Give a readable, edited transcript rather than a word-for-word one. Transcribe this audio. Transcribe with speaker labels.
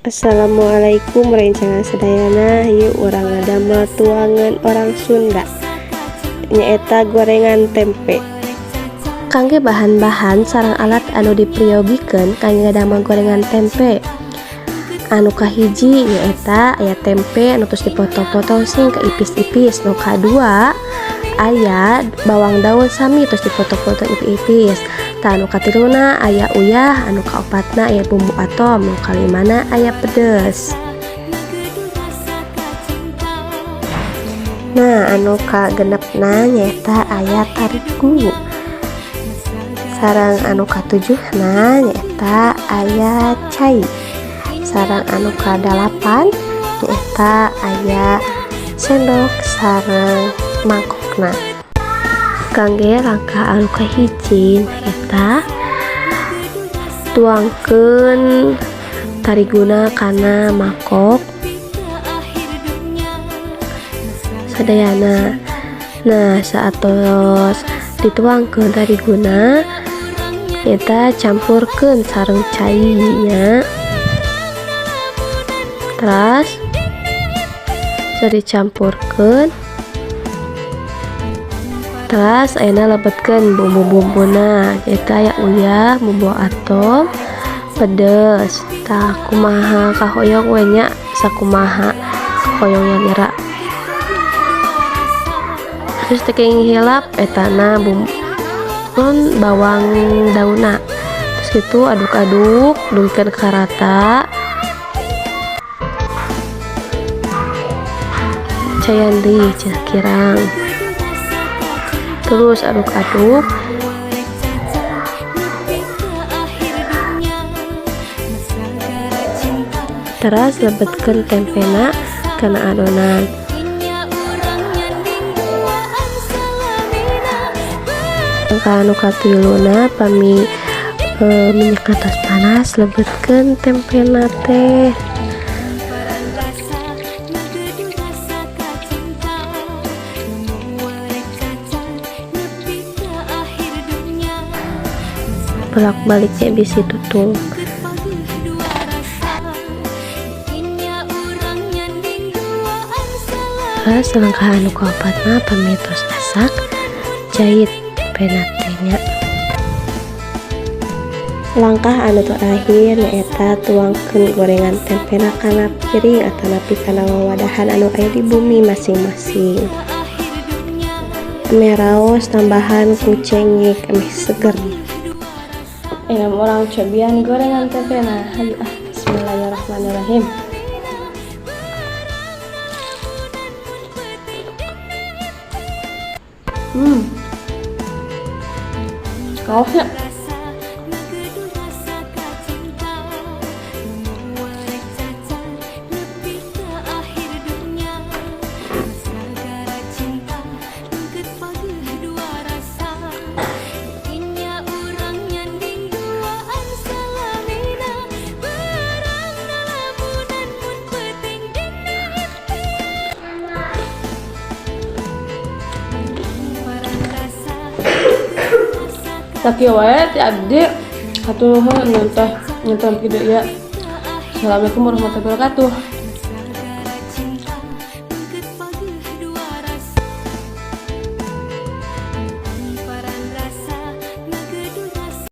Speaker 1: Assalamualaikum rerencangan sadayana. Yuk, urang ngadamel tuangan orang Sunda, nyaeta gorengan tempe. Kangge bahan-bahan sareng alat anu dipriyogikeun kangge ngadamel gorengan tempe, anu kahiji nyaeta aya tempe anu tos dipotong-potong sing kaipis-ipis, nu kadua aya bawang daun sami tos dipotong-potong ipis-ipis, tah anu katiluna aya uyah, anu kaopatna aya bumbu atom, nu kalimana aya pedes. Nah, anu kagenepna nyaeta aya tarigu, sareng anu katujuhna nyaeta aya cai, sareng anu kadalapan nyaeta aya sendok sareng mangkokna. Kangge langkah anu kahiji nyaeta tuangkeun tariguna kana mangkok sadayana. Nah, saatos dituangkeun tariguna eta campurkeun sareng cai nya. Teras dicampurkeun, teras ayeuna lebetkeun bumbu-bumbuna, eta aya uyah, bumbu atom, pedes. Tah, kumaha kahoyong we nya, sakumaha hoyong nyalira. Terus teu kenging hilap etana bumbu bawang daunna. Terus gitu aduk-aduk dugikeun karata. Caian deui cenah kirang, terus aduk-aduk. Teras lebetkeun tempena kana adonan. Anu katiluna, pami minyak tos panas, lebetkeun tempena teh. Bolak-baliknya bisi tutung. Terus langkah anu kaopatna, pami tos asak, jait tempena teh nya. Langkah anu terakhir nyaeta tuangkeun gorengan tempena kana piring atanapi kana wawadahan anu aya di bumi masing-masing. Meh raos tambahan ku cengek meh seger. Ini urang cobian gorengan tempena. Hayu ah, bismillahirrahmanirrahim. Kaosnya.
Speaker 2: Sakieu wae ti abdi, hatur nuhun nonton nonton video ieu. Assalamualaikum warahmatullahi wabarakatuh.